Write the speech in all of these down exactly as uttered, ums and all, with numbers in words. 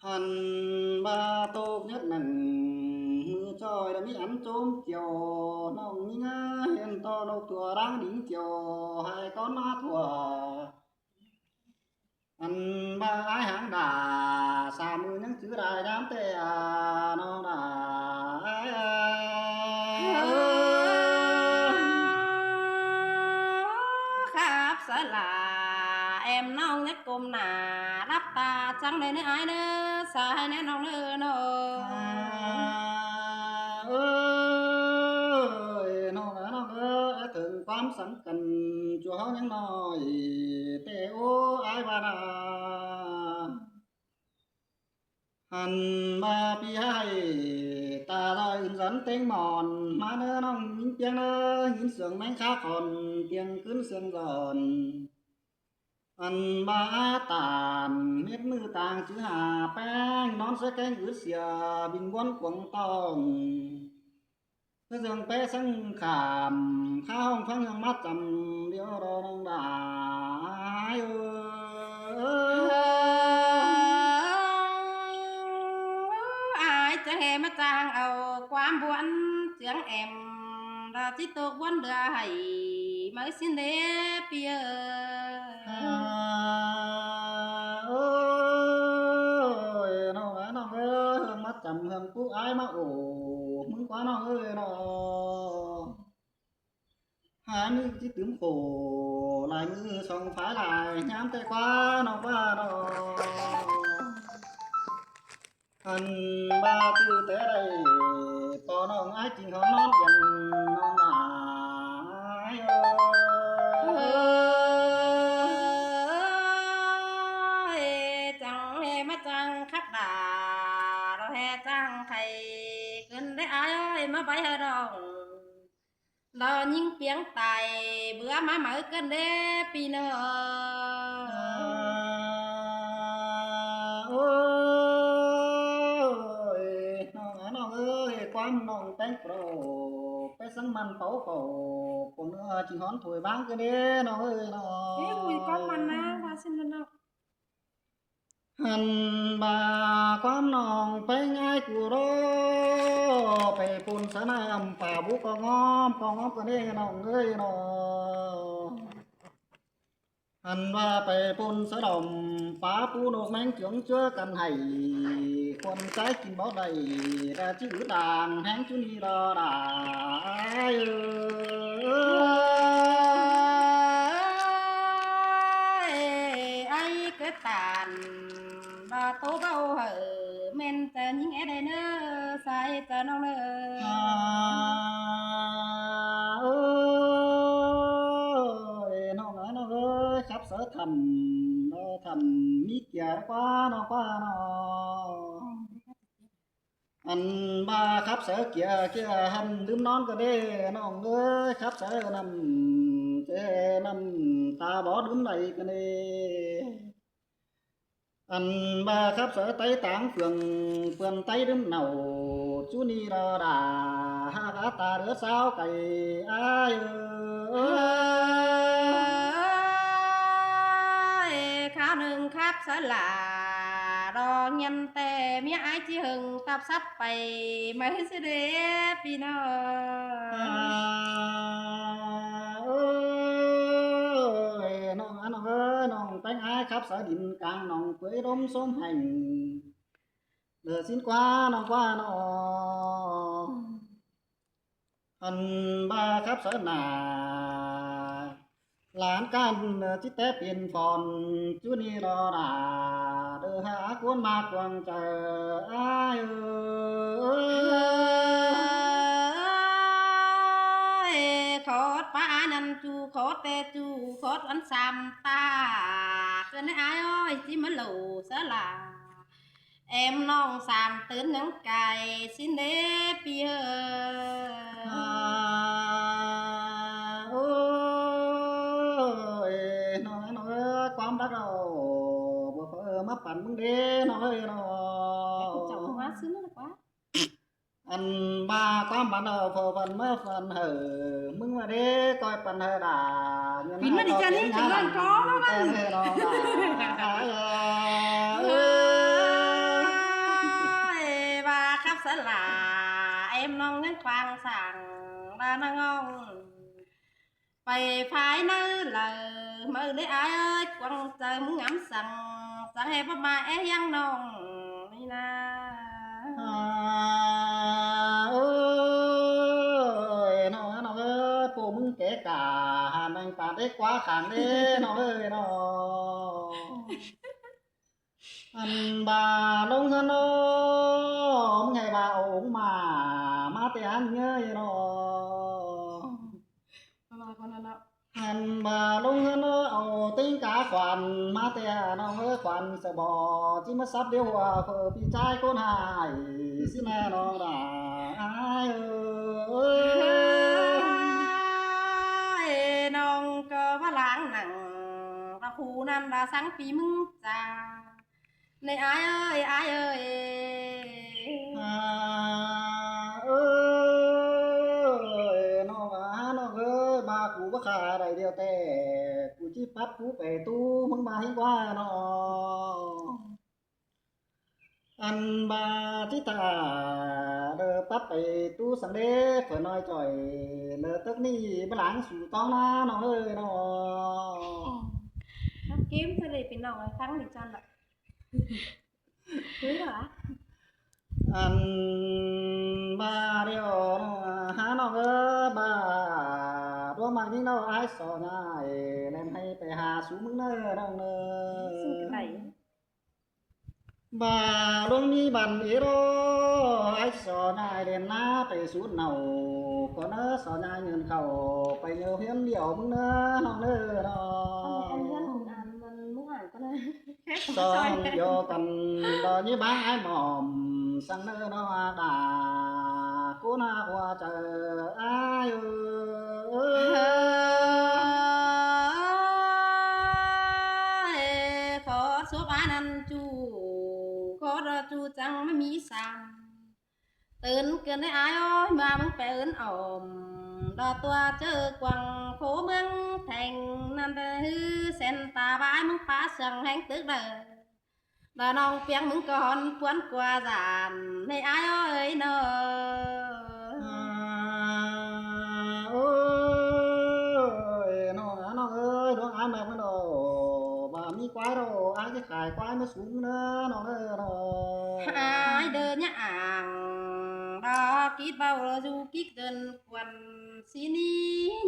Hăn ꞌva tốc nhất nẳng ꞌmự ꞌchoi đã ꞌmí ăn ꞌchốm chiêu, ꞌnọng ꞌnhính ꞌhên ꞌto ꞌnộc ꞌtưa ꞌláng đính chiêu, hai con ꞌmá thua. Ăn ꞌva ái háng đả, sa ꞌmự ꞌnhắng chứ đai đám tê à, ꞌnọng đả. Khắp sa lả, em ꞌnọng nhất côm nả, lắp ta chắng đảy ꞌnớ ái ꞌnớ, sa ꞌhại ꞌnớ ꞌnọng ꞌnớ ꞌnớ. Ơi, ꞌnọng ꞌnớ ꞌnọng ơi, ái thửng ꞌquám sắng căn, ꞌchua ꞌháu ꞌnhắng ꞌnọi, tê ố ái ꞌva đả. Hăn ꞌva ꞌpi ꞌhại, ta ꞌloi ứn dắn ꞌtếng mòn, ꞌmá ꞌnớ ꞌnọng ꞌnhính ꞌpiếng ꞌnớ, ꞌnhính sương ꞌméng khá khòn, tiêng ꞌcứn sương giòn. Ăn ꞌva tản, mết ꞌmự tang chứ hả ꞌpéng, nón sớ kéng ứt sia, bình ꞌbuốn cuông tong. Sớ sương pé sắng khảm, khá ꞌhọng ꞌphắng ꞌhương ꞌmá chăm, điêu đo ꞌnọng đả. Ái ơi. Ái chắng ꞌhê ꞌmá chang au ꞌquám ꞌbuốn chướng em, đa ꞌchí tốc ꞌbuốn đưa hảy, máư ꞌsịn đế ꞌpi ơi. Ơi, ꞌnọng ái ꞌnọng ơi, ꞌhương ꞌmá chăm ꞌhương pú ái ꞌmá ổ, ꞌmứng ꞌquá ꞌnọng ơi ꞌnọng. Hai ꞌmự ꞌchí tứm khổ, lai ꞌmự song phái lai, ꞌnhám té ꞌquá ꞌnọng ꞌquá ꞌnọng. Ăn ꞌva ꞌtứ té đảy, ꞌpo ꞌnọng ái ching hóm nón dần ꞌnọng đả. Ơi, chắng ꞌhê ꞌmá chang khắp đả, ꞌlọ ꞌhê chang khay, ꞌcứn đế ái ơi, ꞌmá báy ꞌhơ đong. Lo ꞌnhính ꞌpiếng tai, bứa ꞌmá máư ꞌcứn đế ꞌpi ꞌnớ. Ơi, ꞌnọng ái ꞌnọng ơi, ꞌquám ꞌnọng ꞌpéng pro, pé sắng măn páu khổ, ꞌcốn ꞌnớ ching hón thôi ꞌváng ꞌcứn đế ꞌnọng ơi ꞌnọng. Ê, ui, ꞌquám măn ꞌná, ꞌva ꞌsịn ꞌnớ ꞌnọng. Hăn ꞌva ꞌquám ꞌnọng ꞌpéng ái cu ꞌló, pay pôn sa ꞌnặm pả bú ꞌcọ ꞌngóm, ꞌcọ ꞌngóm ꞌcọ ꞌnê ꞌnọng ơi ꞌnọng. Hăn ꞌva pay pôn sa đom pá pú ꞌnộc ꞌméng chướng ꞌchớ căn hảy, khuôn ꞌchái kin báu đảy, đa ꞌchí ứt đang ꞌhéng ꞌchớ ꞌnị ꞌlọ đả. Ơi, ơi, ái cứ tản, ꞌva tô báu hảư, ꞌmen ꞌchớ ꞌnhính é đảy ꞌnớ, sai ꞌchớ ꞌnọng ꞌnớ. Ơi, ꞌnọng ái ꞌnọng ơi, khắp sa thẳm, ơ, thẳm ꞌmí kiêng ꞌquá ꞌnọng ꞌquá ꞌnọng. Ăn ꞌva khắp sa kiêng kiêng hăn ꞌlứm nón ꞌcọ đê ꞌnọng ơi, khắp sa ꞌnặm, ꞌchớ ꞌnặm ta báu ꞌlứm đảy ꞌcọ đê. Ăn ꞌva khắp sa Táy táng phường, phường Táy ꞌlứm nảu, ꞌchớ ꞌnị ꞌlọ đả, hák á ta đứa sáo cay ái ơi. Ơi, kháo ꞌnưng khắp sa lả, ꞌlọ ꞌnhăn té ꞌmía ái ꞌchí hưng tắp sắp pay, máư ꞌsịn đế ꞌpi ꞌnớ. Ơi, ꞌnọng ái ꞌnọng ơi, ꞌnọng ꞌpéng ái khắp sa đin cang ꞌnọng quế đốm sốm hẻng. Lơ ꞌsịn ꞌquá ꞌnọng ꞌquá ꞌnọng. Ăn ꞌva khắp sa nả, lán căn ꞌchí té piên phòn, ꞌchớ ꞌnị ꞌlọ đả, đơ hák cuốn ꞌmá quang chaư ái ơi. Khót pá ái ꞌnặn ꞌchu, khót té ꞌchu, khót ăn sam ta. ꞌCơ ꞌnị ái ơi, ꞌchí ꞌmá lảu sa lả. Em ꞌnọng sam tứn ꞌnhắng cai ꞌsịn đế ꞌpi ơi. Ơi, ꞌnọng ơi, ꞌnọng ơi, ꞌquám đắc ꞌlạ, báu phaư ꞌmá păn ꞌmứng đế ꞌnọng ơi ꞌnọng. Ăn ꞌva ꞌquám păn ꞌlạ, phaư păn ꞌmá păn hảư ꞌmứng ꞌva đế, ꞌcoi păn hảư đả. Pin ꞌmá đi chăn ꞌnị, chăn ꞌlạ có ꞌmá păn. Ơi, ơi. khoang sảng ꞌva ꞌnăng ꞌnọng pay phái ꞌnớ lả ꞌmự ꞌlới ải ơi, quăng chaư ꞌmứng ngắm săng, săng ꞌhế báu ꞌmá é ꞌhiếng ꞌnọng ꞌnị ꞌna. À, ơi, ꞌnọng, ꞌnọng ơi, ꞌpộ ꞌmứng kẻ cả, hà ꞌmeng pán đé ꞌquá kháng đé, ꞌnọng ơi, ꞌnọng. Ăn ꞌva ꞌlống ꞌhướn ꞌnớ, ꞌmứng ꞌhế ꞌva au ống mả ꞌmá té ăn ꞌnớ ꞌnọng. Ăn ꞌva ꞌlống ꞌhướn ꞌnớ, au ꞌtếng cá khoản ꞌmá té ꞌnọng ơi, khoản sả bó ꞌchí ꞌmá sắp điêu hua phơ ꞌpi ꞌchái ꞌcốn ꞌhại ꞌsịn ꞌnớ ꞌnọng ꞌnạ. Ải ơi, ꞌnọng ꞌcọ ꞌva lăng nẳng ꞌva khu ꞌnặn ꞌva săng ꞌpi ꞌmứng chang. ꞌNị ải ơi, ải ơi. À, ơi, ꞌnọng à, ꞌnọng ơi, ꞌva cu báu khả đảy điêu té, cu ꞌchí pắp cu pay ꞌtú ꞌmứng ꞌva ꞌhính ꞌquá ꞌnọng. Ăn ꞌva ꞌchí ta đơ pắp pay ꞌtú săng đé, phở ꞌnọi chỏi lơ tớc ꞌnị báu lăng sú tóng ꞌna ꞌnọng ơi ꞌnọng. Cắp kím ꞌchớ đảy pi ꞌnọng ơi, khắng đi chăn lạ. Cứ hả? Ăn ꞌva điêu ꞌnọng à, hả ꞌnọng ơi, ꞌva ꞌluống ꞌmặc ꞌnhính ꞌnọng ải so ꞌnái, ꞌlẹn ꞌhế pay hả sú ꞌmứng ꞌnớ ꞌnọng ꞌnớ. Sú cái đảy. ꞌVa ꞌluống ꞌmí băn ế ꞌló, ải so ꞌnái đen ꞌná pay sú nảu, ꞌcọ ꞌnớ so ꞌnái ngươn khảu, pay nhớ hiến điêu ꞌmứng ꞌnớ ꞌnọng ꞌnớ ꞌnọng. Ăn, ăn hiến ăn, ăn ꞌmứng ải ꞌcọ ꞌnớ. Song yo căn đó ꞌnhí báng ải mỏm, săng ꞌnớ ꞌnọng à đà, ꞌcốn ꞌnạ ꞌhua chaư ải ơi. Ơi, khót súp ải ꞌnặn ꞌchu, khót ꞌchu chắng ꞌmá ꞌmí sam. Tớn ꞌcứn đé ải ơi, ꞌmá ꞌmứng pay ứn ỏm, đo tua ꞌchớ quăng khố ꞌmướng theng ꞌnặn đé ꞌhứ sen ta bái ꞌmứng pá sương ꞌhéng tước đaư. Đa ꞌnọng piếng ꞌmứng ꞌcọ hón ꞌpuốn ꞌquá dản ꞌnị ải ơi ꞌnớ. À, ơi, ꞌnọng à, ꞌnọng ơi, ꞌluống ải ꞌmặc ꞌmá đô, ꞌva ꞌmí ꞌquái đô, ải ꞌchí khải ꞌquái ꞌmá sú ꞌnớ ꞌnọng ꞌnớ ꞌnọng. Ải đơ ꞌnhá ảng, đa kít báu đa dú kít đơn quan. ꞌSịn ꞌnị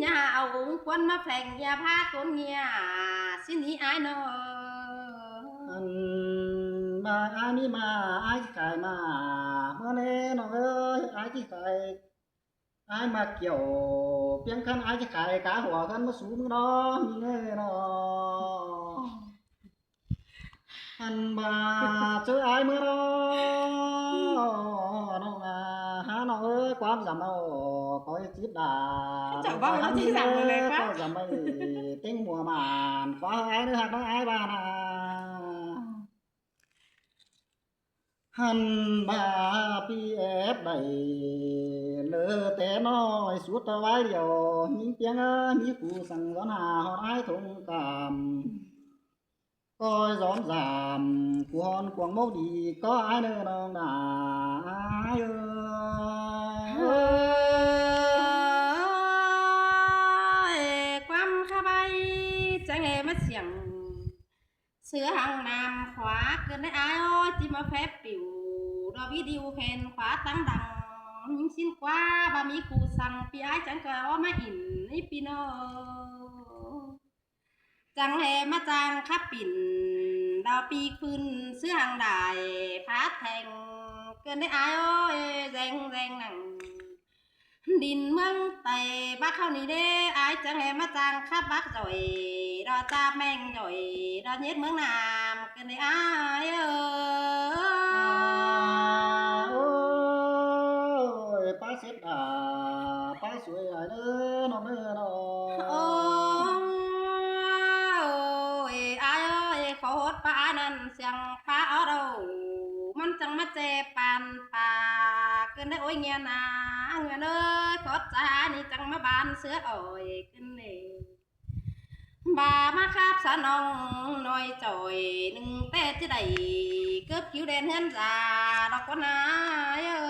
ꞌnhá au ống ꞌquán ꞌmá pheng ꞌnhá phák ꞌcốn ꞌnhá. ꞌSịn ꞌnị ải ꞌnớ. Ăn ꞌva ải ꞌmí ꞌmá, ải ꞌchí khải ꞌmá. ꞌMưa ꞌnị ꞌnọng ơi, ải ꞌchí khải. Ải ꞌmá kiẻo piếng khăn ải ꞌchí khải cá hua khăn ꞌmá sú ꞌmứng ꞌnớ, ꞌmí ꞌnớ ꞌnớ. Ăn ꞌva ꞌchớ ải ꞌmưa ꞌnớ, ꞌnọng à, hả ꞌnọng ơi, ꞌquám dăm au, ꞌcọ ꞌchí chít đà. Chả bao nó ꞌchí dăm ꞌmưa ꞌnớ ꞌquá. ꞌCọ dăm ꞌmưa ꞌtếng mùa mản, ꞌquá ải ꞌnớ ꞌhặc ꞌnớ ải ꞌva ꞌnạ. Hăn ꞌva ꞌpi ép đảy lơ té ꞌnọi sút ꞌto ꞌvái điêu, ꞌmí piếng ꞌmí khu săng dón hả hot ải thông cảm. ꞌCoi dón dăm khu hon cuông mốc đi ꞌcọ ải ꞌnớ ꞌnọng đà ải ơi. Ơi, ꞌquám khá ꞌvạy chắng ꞌhế ꞌmá siêng. Sứa hăng nam khóa ꞌcứn đé ải ơi, ꞌchí ꞌmá phép piu, đo video khen khóa tắng đăng. ꞌMí ꞌsịn ꞌquá ꞌva ꞌmí khu săng ꞌpi ải chắng ꞌcọ ók ꞌmá ỉn ꞌnị ꞌpi ꞌnớ. Chắng ꞌhế ꞌmá chang khắp pỉn, đao pi khưn sứa hăng đài phát thanh. ꞌCứn đé ải ơi, deng deng nẳng đin ꞌmướng Tây Bắc khảu ꞌnị đé, ải chắng ꞌhế ꞌmá chang khắp Bắc dỏi, đo chap ꞌmeng dỏi, đo nhết ꞌmướng Nam, ꞌcứn đé ải ơi. Ơi, ꞌpá sét đà, ꞌpá suối ải ꞌnớ ꞌnọng ꞌnớ ꞌnọng. Ôi, ải ơi, khót ꞌpá ải ꞌnặn siêng ꞌpá ók đâu, ꞌmắn chắng ꞌmá che păn pá, ꞌcứn đé ôi ꞌnhá ꞌnạ, ꞌnhá ꞌnớ, khót cha ải ꞌnị chắng ꞌmá ban sứa ỏi ꞌcứn đé. ꞌVa ꞌmá khắp sa ꞌnọng ꞌnọi chỏi, ꞌnưng té ꞌchí đảy cướp khiu đen ꞌhướn da, đo ꞌcốn ải ơi.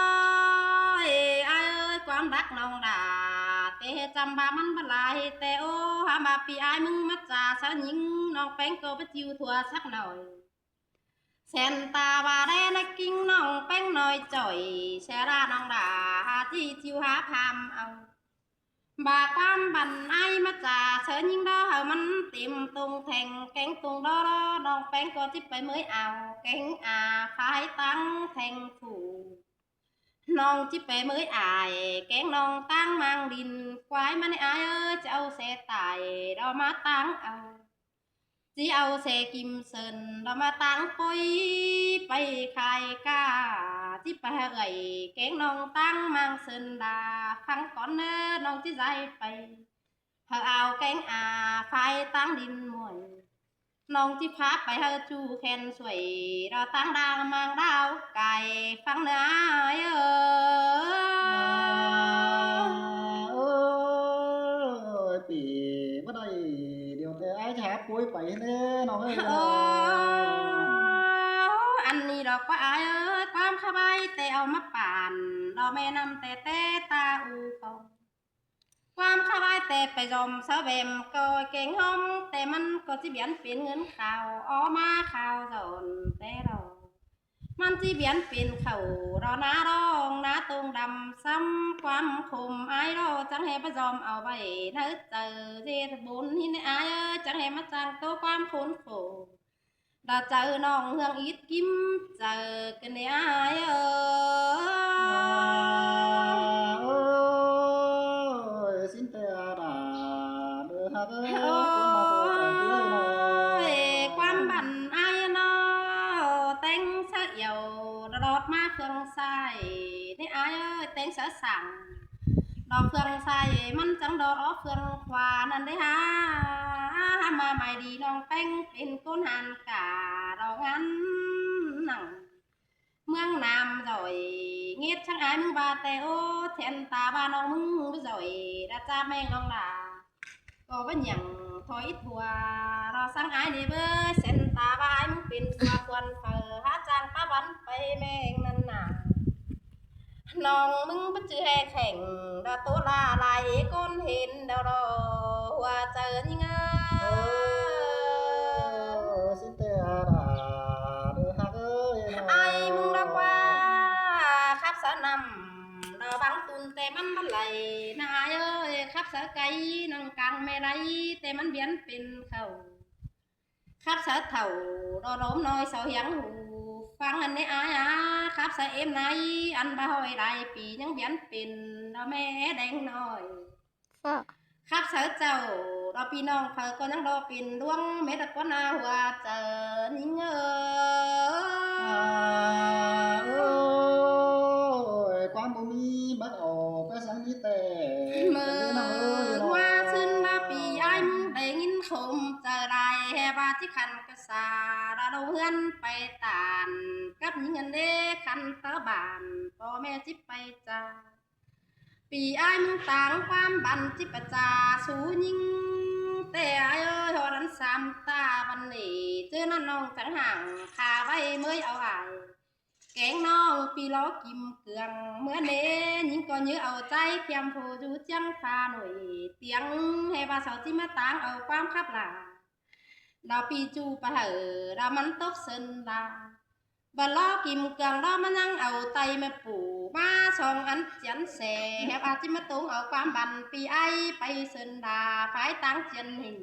Ôi, ai ơi, ꞌquám đắc ꞌnọng đa, té chăm ꞌva ꞌmắn báu lai té ố, hám ꞌva ꞌpi ai ꞌmứng ꞌmá cha sáư ꞌnhính, ꞌnọng ꞌpéng ꞌcọ báu ꞌchịu thua sắc ꞌnọi. Sen ta ꞌva đé ꞌnạy ꞌkính ꞌnọng ꞌpéng ꞌnọi ꞌchọi, sia ꞌva ꞌnọng đa, ha ꞌchí ꞌchịu hák hám au. ꞌVa ꞌquám băn ai ꞌmá cha sáư ꞌnhính đó, hảư ꞌmắn têm tông theng kéng tông đó, ꞌnọng ꞌpéng ꞌcọ ꞌchí pay ꞌmới au kéng a phái ꞌtáng theng phủ. ꞌNọng ꞌchí pay ꞌmới ai kéng ꞌnọng ꞌtáng ꞌmáng đin, quái ꞌmắn ꞌnị ai ơi, ꞌchí au ꞌsê tai đó ꞌmá ꞌtáng au. ꞌChí au ꞌsê kim sơn đó ꞌmá ꞌtáng ꞌpới pay khai ca. ꞌChí pay hảư ꞌgạy kéng ꞌnọng ꞌtáng ꞌmáng sơn đa, khăng cón ꞌnớ ꞌnọng ꞌchí dai pay. Hảư au kéng a phái ꞌtáng đin muối. ꞌNọng ꞌchí phá pay hảư ꞌchu khen suối, đó ꞌtáng đang ꞌmáng đao cai khăng ꞌnớ ai ơi. Ôi, pi ꞌmá đảy điêu té ai chả ꞌpới pay ꞌnớ ꞌnọng ơi. Ơ, ăn ꞌnị đó ꞌquá ai ơi, ꞌquám khá bai té au ꞌmá pản, đó ꞌme ꞌnặm té té ta u khong. ꞌQuám khá bai té pay dom sáư bẻm ꞌcọ kéng ꞌhôm, té ꞌmắn ꞌcọ ꞌchí biến pên ꞌngớn khao, ó ꞌmá khao dọn té đó. ꞌMắn ꞌchí biến pên khảu, đó ná đong ná tông đăm sắm, ꞌquám khôm ai đó, chắng ꞌhế báu dom au ꞌvạy ꞌnớ chaư, ꞌdệt bôn ꞌhịn ꞌnị ai ơi, chắng ꞌhế ꞌmá chang ꞌtố ꞌquám khốn khổ. Đa chaư ꞌnọng ꞌhương ít kim chaư ꞌcọ ꞌnị ai ơi. Ôi, xin té đa, đơ hák ơi, ôi, ꞌquám băn ai ꞌnọ, téng sáư iẻo, đó đọt ꞌmá khương sai ꞌnị ai ơi, téng sáư sảng. Đo phượng sai mắn chắng đo, đo phượng khua năn đảy hả. Hả ꞌma mai đi ꞌnọng ꞌpéng pên ꞌcốn hăn cả đo ngăn nẳng ꞌmướng Nam rồi. ꞌNghét chắng ải ꞌmứng ꞌva ꞌtẹ ố, then ta ꞌva ꞌnọng ꞌmứng ꞌmá rồi, đa cha ꞌmeng ꞌnọng đa. ꞌCọ ꞌva nhẳng thoi thua, đo săng ải ꞌnị báu, then ta ꞌva ải ꞌmứng pên ꞌsua khuôn phaư, hả chang pá bắn pay ꞌmeng năn nả. ꞌNọng ꞌmứng báu ꞌchư ꞌhê khẻng, đo ꞌtố ꞌla lai ꞌcốn hên đo đo, hua chaư ꞌnhính ơ. Ơ, ꞌsịn ꞌtẹ đa, đơ hắc ơi, ải ꞌmứng đo ꞌquá, khắp sa năm, đo băng tun ꞌtẹ mắn báu đảy, nả ải ơi, khắp sa cay, nẳng cang ꞌme đảy, ꞌtẹ mắn biến pên khảu. Khắp sa thảu, đo đốm ꞌnọi sau hiếng hủ, phăng ăn ꞌnị ải a, khắp sa êm ꞌnị, ăn ꞌva ꞌhọi lai pi ꞌnhắng biến pên, đo ꞌme đeng ꞌnọi. Khắp sa chảu, đo ꞌpi ꞌnọng phaư ꞌcọ ꞌnhắng đo pên ꞌluống, ꞌme ta ꞌquá na hua chaư ꞌnhính ơ. Ơ, ơi, ꞌquám báu ꞌmí bác ổ, ꞌpé săng ꞌmí ꞌtẹ. ꞌMự ꞌnọng ơi, ꞌnọng ꞌhua ꞌsứn ꞌva pi ải ꞌmứng đảy ꞌnghín khôm chaư lai, ꞌhứ ꞌva ꞌchí khăn ꞌcọ sa, đo đu ꞌhướn pay ꞌtan, cắp ꞌnhính ăn đế khăn ꞌtứ bản, ꞌpo ꞌme ꞌchí pay cha. Pi ải ꞌmứng táng ꞌquám băn ꞌchí pay cha sú ꞌnhính, ꞌtẹ ải ơi, ꞌhọt ăn sam ta băn ꞌnị, ꞌchớ ꞌnặn ꞌnọng chắng hẳng, khả ꞌvạy ꞌmới au ải. Kéng ꞌnọng pi ló kim cương, ꞌmưa ꞌnị ꞌnhính ꞌcọ ꞌnhớ au ꞌchái khiêm phô dú ꞌchiếng pha nổi tiếng, ꞌhứ ꞌva sau ꞌchí ꞌmá táng au ꞌquám khắp lả. Đo pi ꞌchu pá hảư, đo mắn tốc sơn la. Báu ló kim cương đo ꞌmá ꞌnhắng au tay ꞌme pú, ꞌmá song ăn chiến se, ꞌhứ ꞌva ꞌchí ꞌmá tống au ꞌquám băn pi ải pay sơn la, phái táng chiến hình.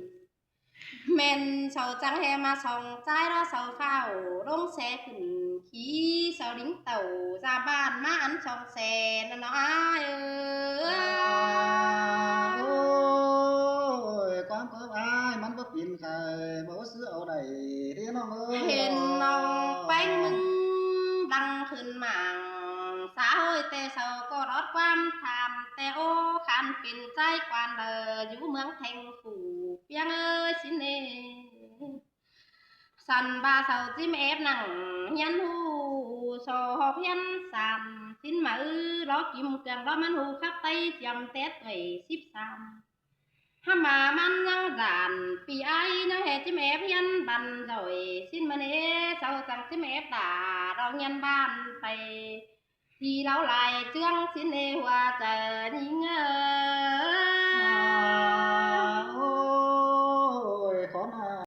ꞌMen sau chắng ꞌhứ ꞌmá song ꞌchái đo sau phao, ꞌlống se khửn khí, sau đính tảu, da ban ꞌmá ăn song se, ꞌnặn ꞌnọ ải ơi. Ơ, ơi, ꞌquám cốp ải, mắn báu pên khay, báu ꞌsứ au đảy, ꞌhứ ꞌnọng ơi. Hên ꞌnọng ꞌpéng ꞌmứng đăng khửn mảng, sa hơi ꞌtẹ sau ꞌcọ lót ꞌquám tham, ꞌtẹ ố khăn pên ꞌchái quan đaư, dú ꞌmướng thành phủ, ꞌpiếng ơi ꞌsịn ê. Săn ꞌva sau ꞌchí ꞌmá ép nẳng hiến ꞌhụ, sau ꞌhọt hiến sam, ꞌsịn ꞌmá ư, ló kim cương đo mắn ꞌhụ khắp ꞌTáy chiêm ꞌtẹ ꞌtoi síp sam. Hả ꞌma mắn ꞌnhắng dản, pi ải ꞌnhắng ꞌhứ ꞌchí ꞌmá ép hiến băn rồi, ꞌsịn ꞌmá ê, sau chắng ꞌchí ꞌmá ép đa, đo hiến băn pay. Thì ꞌlẹo lai ꞌchương ꞌsịn ê hua chaư